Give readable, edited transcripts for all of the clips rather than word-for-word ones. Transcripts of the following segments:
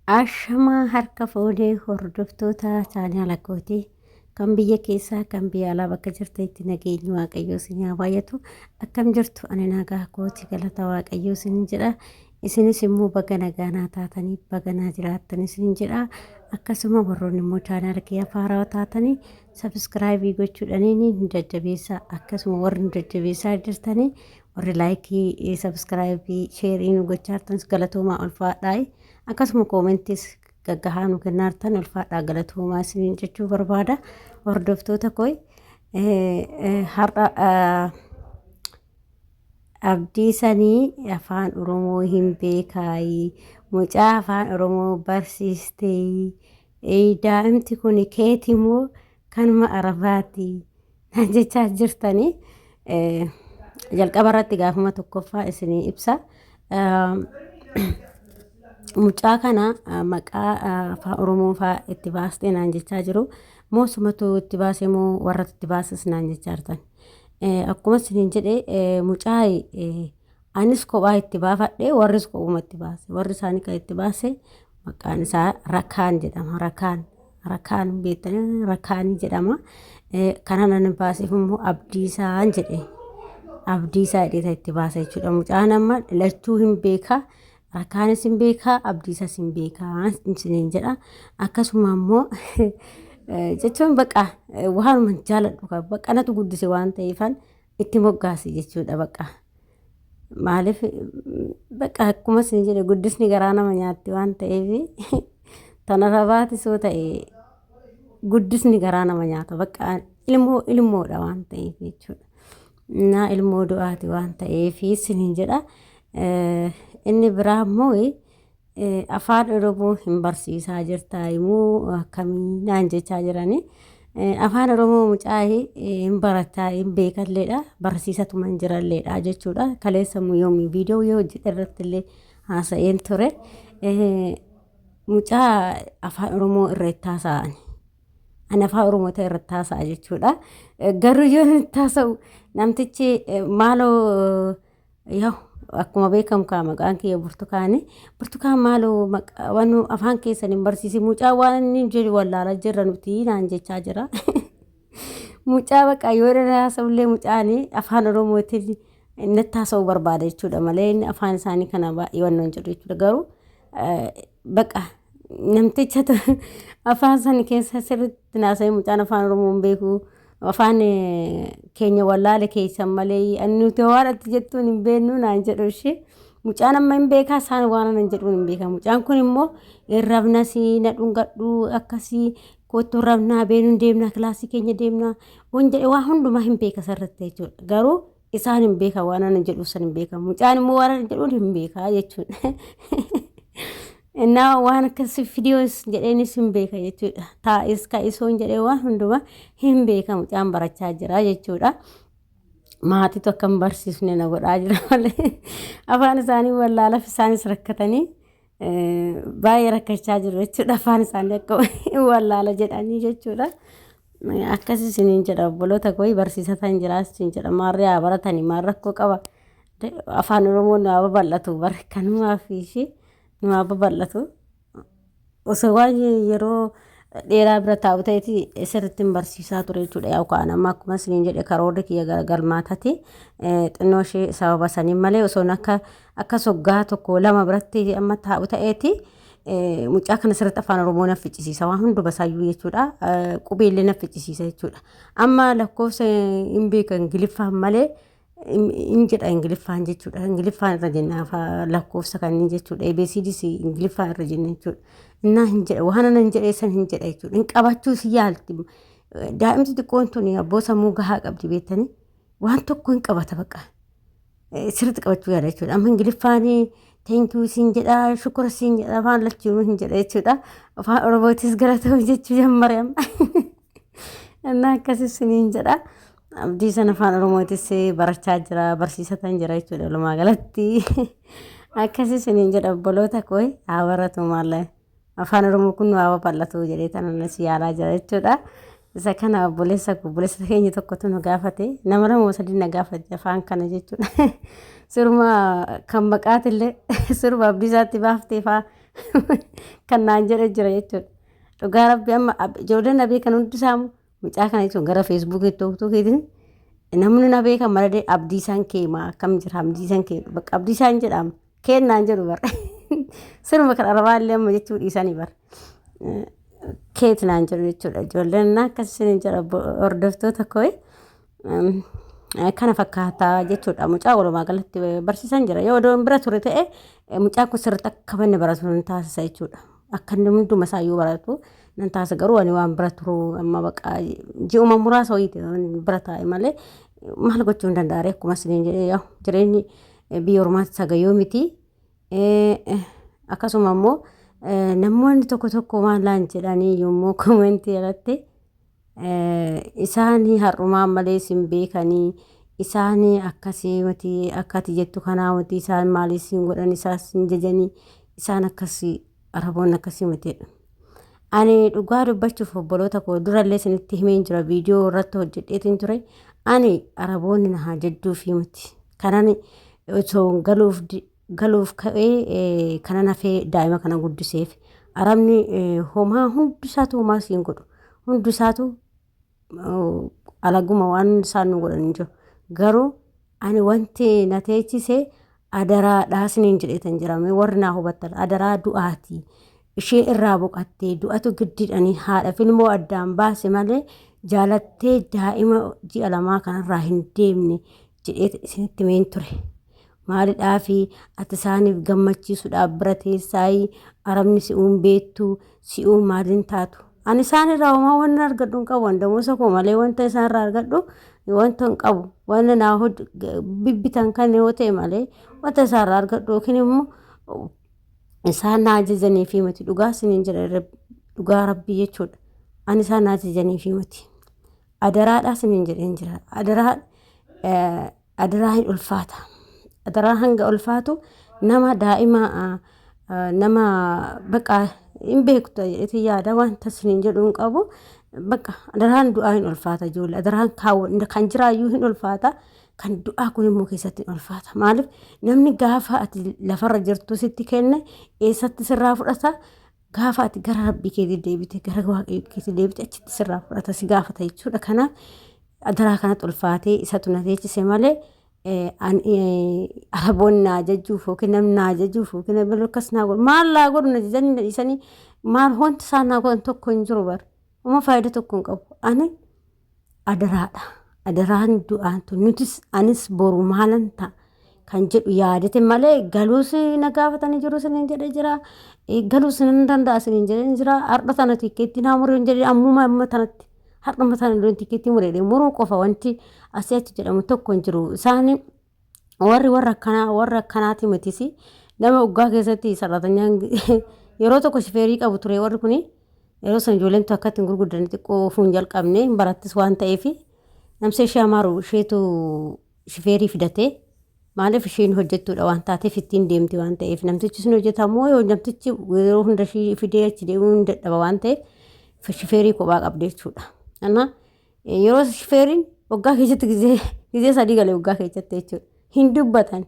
Ashamaa harka fuunee hordoftoota chaanaala kootii kan biyya keessaa kan biyya alaa bakka jirtanitti nageenyi Waaqayyoo isin haa baay'atu. Akkam jirtu? Ani nagaa kooti, galata Waaqayyoo isin jedha. Isinis immoo baga nagaa naa taatanii, baga naa jiraattan isin jedha. Akkasuma warroonni immoo chaanaala kiyya haarawaa taatanii subscribe gochuudhaan nu jajjabeessaa. Akkasuma warri nu jajjabeessaa jirtanii, warri like, subscribe, share nu gochaa jirtanis galatoomaa, ulfaadhaa. Akkasuma commentis gaggahaa nu kennaa jirtan, ulfaadhaa, galatoomaa isiniin jechuu barbaada. Hordoftoota koo, har'a Abdiisanii afaan Oromoo hin beekaayi, mucaa afaan Oromoo barsiistee, daa'imti kun keeti moo kanuma Arabaati naan jechaa jirtanii, jalqaba irratti gaafuma tokkoffaa isinii ibsa. Mucaa kana maqaa afaan Oromoo fa'aa itti baastee naan jechaa jiru. Moo sumatu itti baase moo warra itti baases naan jechaa jirtan. Akkuma isiniin jedhe, mucaa anis kophaa itti baafadhe, warris kophuma itti baase. Warri isaanii kan itti baase maqaan isaa Rakaan jedhama. Rakaan, Rakaan beektanii, Rakaanii jedhama. Kanan ani baaseef immoo Abdiisaan jedhe. Abdiisaa jedhee itti baase jechuudha. Mucaan amma lachuu hin beekaa. Rakaanis hin beekaa, Abdiisas hin beekaa isiniin jedha. Akkasuma immoo jechuun bakka waanuma jaaladhu bakka natu guddise waan ta'eefan itti moggaase jechuudha bakka. Maaliif, bakka akkuma isin jedhe, guddisni garaa nama nyaatti waan ta'eef, tana rabaatis yoo ta'e guddisni garaa nama nyaata, bakka ilmoo ilmoodha waan ta'eef jechuudha. Naa ilmoo du'aati waan ta'eef isiniin jedha. Inni biraa immoo afaan Oromoo hin barsiisaa jirtaa immoo akkamii naan jechaa jiranii. Afaan Oromoo mucaa hin barataa, hin beekalleedha, barsiisatuma hin jiralleedha jechuudha. Kaleessa yoomii viidiyoo yoo hojjedhe irratti illee haasa'een ture. Mucaa afaan Oromoo irra itti haasa'an. Ani afaan Oromoo ta'e irratti haasa'a jechuudha. Garuu yoo itti haasa'u namtichi maaloo, yaa akkuma beekamu kaa maqaan kiyya Burtukaani. Burtukaan, maaloo waan afaan keessan hin barsiisin, mucaa waan inni jedhu wallaalaa jirra nuti naan jechaa jira. Mucaa bakka yoo irra haasa'ullee mucaan afaan Oromootiin natti haasa'uu barbaada jechuudha malee inni afaan isaanii kana baay'ee waan hin jedhu jechuudha. Garuu bakka namticha afaan sana keessa sirriitti naasa'ee, mucaan afaan Oromoo hin beeku. Afaan keenya wallaale keessan malee nuti waan ati jettuun hin beeknu naan jedhu ishee. Mucaan amma hin beekaa, isaan waan anan jedhuun hin beekaa. Mucaan kun immoo hin rafnasii, na dhungadhu, akkasii kottu, rafnaa beenuun deemnaa, kilaasii keenya deemnaa waan jedhe, waan hundumaa hin beeka sirriitti jechuudha. Garuu isaan hin beekan, waan anan jedhu san hin beekan. Mucaan immoo waan anan jedhuun hin beekaa jechuudha. Innaa waan akkasii fidiyoos jedheenis hin beeka jechuudha. Taa'is ka'isoon jedhee waan hundumaa hin beeka, mucaan barachaa jira jechuudha. Maatiitu akka hin barsiisne na godhaa jira malee afaan isaanii wallaalaaf isaanis rakkatanii baay'ee rakkachaa jiru jechuudha. Afaan isaanii akka wallaala jedhanii jechuudha. Akkas isiniin jedha, obboloota koo, barsiisatan jira isin jedha. Maarree haa baratanii, maal rakkoo qaba? Afaan Oromoo nu haa babal'atu, bara kanumaa fi ishee nu haa babal'atu. Osoo waan yeroo dheeraa bira taa'u ta'eeti sirriitti hin barsiisaa ture jechuudha. Yaa kaan amma akkuma isiniin jedhe, karoorri kiyya galmaatati xinnoo ishee sababa saniin malee osoo akka soggaa tokko lama biratti amma taa'u ta'eeti mucaa kana sirriitti afaan Oromoo na ficcisiisa, waan hunduma isaayyuu jechuudha. Qubeellee na ficcisiisa jechuudha. Amma lakkoofsa hin beeka Ingiliffaan malee, hin jedha Ingiliffaan jechuudha. Ingiliffaan irra jenna lakkoofsa kanneen jechuudha. ABCDs Ingiliffaan irra jenna jechuudha. Innaa hin jedha, waan anan jedhee san hin jedha jechuudha. Hin qabachuu si yaalti. Daa'imti xiqqoon tuni abboo sammuu gahaa qabdi beektanii. Waan tokko hin qabata bakka. Sirriitti qabachuu yaala jechuudha. Amma Ingiliffaan thank you siin jedha, shukura siin jedha, afaan lachuunuu hin jedha jechuudha. Afaan Oromootis galatoomi jechuu jammare amma. Innaa akkasii siniin jedha. Abdii sana afaan Oromootis barachaa jira, barsiisatan jira jechuudha walumaa galatti. Akkasii siniin jedha, obboloota koo, haa baratu malee. Afaan Oromoo kun nu haa babal'atu jedhee tanan si yaalaa jira jechuudha. Isa kana obboleessa keenya tokkotu nu gaafate. Nama lama sadii na gaafate afaan kana jechuudha. Siruma kan maqaatillee siruma Abdiisaatti baaftee fa'aa. Kan naan jedhe jira jechuudha. Dhugaa rabbi amma ijoolleen na beekan hundi isaamu mucaa kana jechuun gara feesbuukii tooktokiitiin namni na beekan malee abdiisaan keemaa akkam jira abdiisaan kee bakka abdiisaan jedhama keennaan jedhu bara. Sirba kan arabaa illee amma jechuu dhiisanii bara. Keet naan jedhu jechuudha ijoolleen na akkas isin jedha hordoftoota koo. Kana fakkaataa jechuudha. Mucaa walumaa galatti barsiisan jira. Yoo odoon bira ture ta'e mucaan kun sirriitti akka manni baratu nan taasisa jechuudha. Akka inni hunduma isaayyuu baratu nan taasisa. Garuu ani waan bira turu amma baqa ji'uma muraasa wayiiti bira taa'e malee maal gochuu hin danda'are akkuma isiniin jedhee yaa jireenyi biyya ormaatti sagayyoo miti. Akkasuma immoo namoonni tokko tokko maal naan jedhanii yommuu komentii irratti Isaanii har'umaan malee sin beekanii isaanii akkasii miti akka ati jettu kanaa miti isaan maalii sin godhan isaan sin jajanii isaan akkasii araboonni akkasii miti jedhu. Ani dhugaa dubbachuuf obboloota koo durallee isinitti himeen jira viidiyoo irratti hojjedheetiin ture ani araboonni na haa jajjuufii miti kanan osoo galuuf galuuf ka'ee kanan hafee daa'ima kana guddiseef arabni homaa hundisaatu homaa siin godhu hundisaatu alaguma waan isaan nu godhan hin jiru garuu ani wanti na teechise adaraadhaa siniin jedheetan jira mee warri naa hubattan adaraa du'aati ishee irraa boqattee du'atu giddiidhanii haadha filmoo addaan baase malee jaalattee daa'ima ji'a lamaa kanarraa hin deemne jedhee isinitti himeen ture. Maalidhaafi ati isaaniif gammachiisuudhaaf bira teessaayii arabni si'uun beektu si'uun maaliin taatu. Ani isaan irraa homaa waan argadhu hin qabu. Damoosa koo malee wanta isaan irraa argadhu wanta hin qabu. Wanta naa bibbitan kan yoo ta'e malee wanta isaan irraa argadhu yookiin immoo isaan naa ajajanii fi miti dhugaa isiniin jedha dhugaa rabbii jechuudha. Ani isaan naa ajajanii fi miti. Adaraadhaa isiniin jedheen jira. Adaraa adaraa hin ulfaata. Adaraa hanga ulfaatu nama daa'ima nama baqa hin beektu jedheeti yaada wanta isiniin jedhu hin qabu. Baqa adaraan du'aa hin ulfaata ijoollee. Adaraan kan jiraayyuu hin ulfaata. Kan du'aa kun immoo keessatti hin ulfaata. Maaliif namni gaafa ati lafarra jirtu sitti kenne eessatti sirraa fudhata? Gaafa ati gara rabbii keetii deebite gara waaqayyo keetii deebite achitti sirraa fudhata si gaafata jechuudha. Kanaaf adaraa kanatti ulfaatee isatu na teechise malee araboonni na ajajuuf yookiin namni na ajajuuf yookiin namni akkas naa godhu maal naa godhu na jajanii na dhiisanii maal wanti isaan naa godhan tokko hin jiru bara. Uma faayidaa tokko hin qabu. Ani adaraadha. Adaraan du'aan tun nutis anis boru maalan ta'a kan jedhu yaadate malee galuus na gaafatanii jiru isiniin jedhee jira. Galuus nan danda'a isiniin jedhee jira. Har'a tana tikkeetti naa muree hin jedhee ammuma amma tanatti har'uma tana duran tikkeetti muree muruu qofa wanti asii achi jedhamu tokko hin jiru. Isaan warri warra akkanaa warra akkanaati mitis nama waggaa keessatti sarratanyaan yeroo tokko shifeerii qabu ture warri kuni yeroo san ijoolleen akka ittiin gurguddan xiqqoo ofuun jalqabne hin barattis waan ta'eef namsa ishee amaaru isheetu shifeerii fidatee maaliif isheen hojjettuudha waan taateef ittiin deemti waan ta'eef namtichi sun hojjetamoo yoo namtichi yeroo hunda ishii fidee achi deemuu hin dadhaba waan ta'eef shifeerii kophaa qabdi jechuudha. Kana Yeroo shifeeriin waggaa keessatti gizee gizee sadii gale waggaa keessatti jechuudha. Hin dubbatan.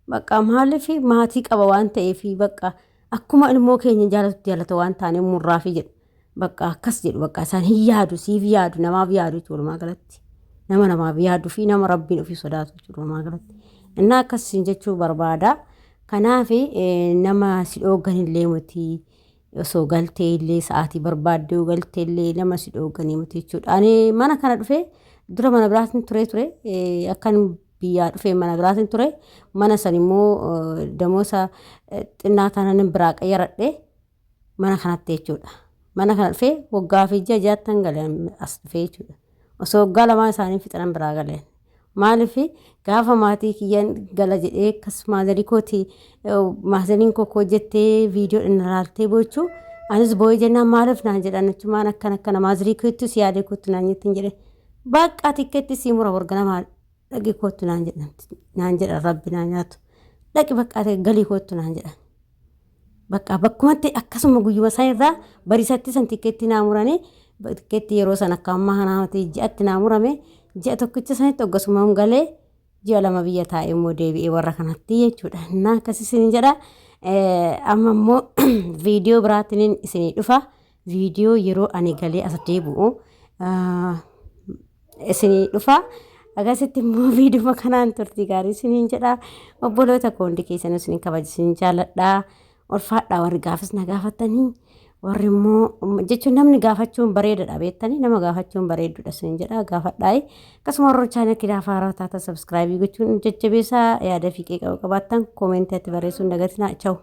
Bakka maaliif maatii qaba waan ta'eef bakka akkuma ilmoo keenya jaalatu jaalata waan taaneef murraafi jedhu. Bakka akkas jedhu bakka isaan hin yaadu siif yaadu namaaf yaadu jechuudha walumaa galatti. Nama namaaf yaadu fi nama rabbiin ofii sodaatu jechuudha walumaa galatti. Innaa akkas jechuu barbaada. Kanaaf nama si dhooggan illee miti. Osoo galtee illee sa'aatii barbaaddee yoo galtee illee nama si dhooganii miti jechuudha. Ani mana kana dhufee dura mana biraatiin ture ture akkan biyyaa dhufee mana biraatiin ture mana san immoo damoosa xinnaa taanaan biraa qayyaradhe mana kanatti jechuudha. Mana kana dhufee waggaa fi ji'a ja'attan galee as dhufee jechuudha. Osoo waggaa lamaan isaanii fixanan biraa galeen. Maaliif gaafa maatii kiyyan gala jedhee akkas maazarii kooti maazariin koo koo jettee viidiyoo na laaltee boochuu anis boo'ee jennaan maaliif naan jedhan achumaan akkana akkana maazarii keettus yaadee kootu naan jettin jedhe bakka tikkeetti sii mura borganamaa dhaqi kootu naan jedhan naan jedhan rabbi naa nyaatu dhaqi bakka galii kootu naan jedhan. Bakka bakkumatti akkasuma guyyuma san irraa bariisatti san tikkeetti naa muranii tikkeetti yeroo san akka ammaa kanaa miti ji'atti naa murame ji'a tokkicha sanitti hoggasuma galee ji'a 2 biyya taa'ee immoo deebi'ee warra kanatti jechuudha. Innaa akkasii isin jedha. Amma immoo viidiyoo biraatiin isinii dhufa. Viidiyoo yeroo ani galee as deebi'u isinii dhufa. Akkasitti immoo viidiyoo kanaan turtii gaarii isiniin jedha. Obboloota koo, hundi keessan isin kabaja, isin jaalladha. Ulfaadhaa. Warri gaafas na gaafatanii, warri immoo jechuun namni gaafachuun bareedadha, beektanii nama gaafachuun bareedduudha isin jedha, gaafadhaa. Akkasuma warra channel kinaaf haaraa taatan subscribe gochuun jajjabeessaa. Yaada fi qeeqa qabaattan commentiitti barreessuun dagatinaa. Ciao.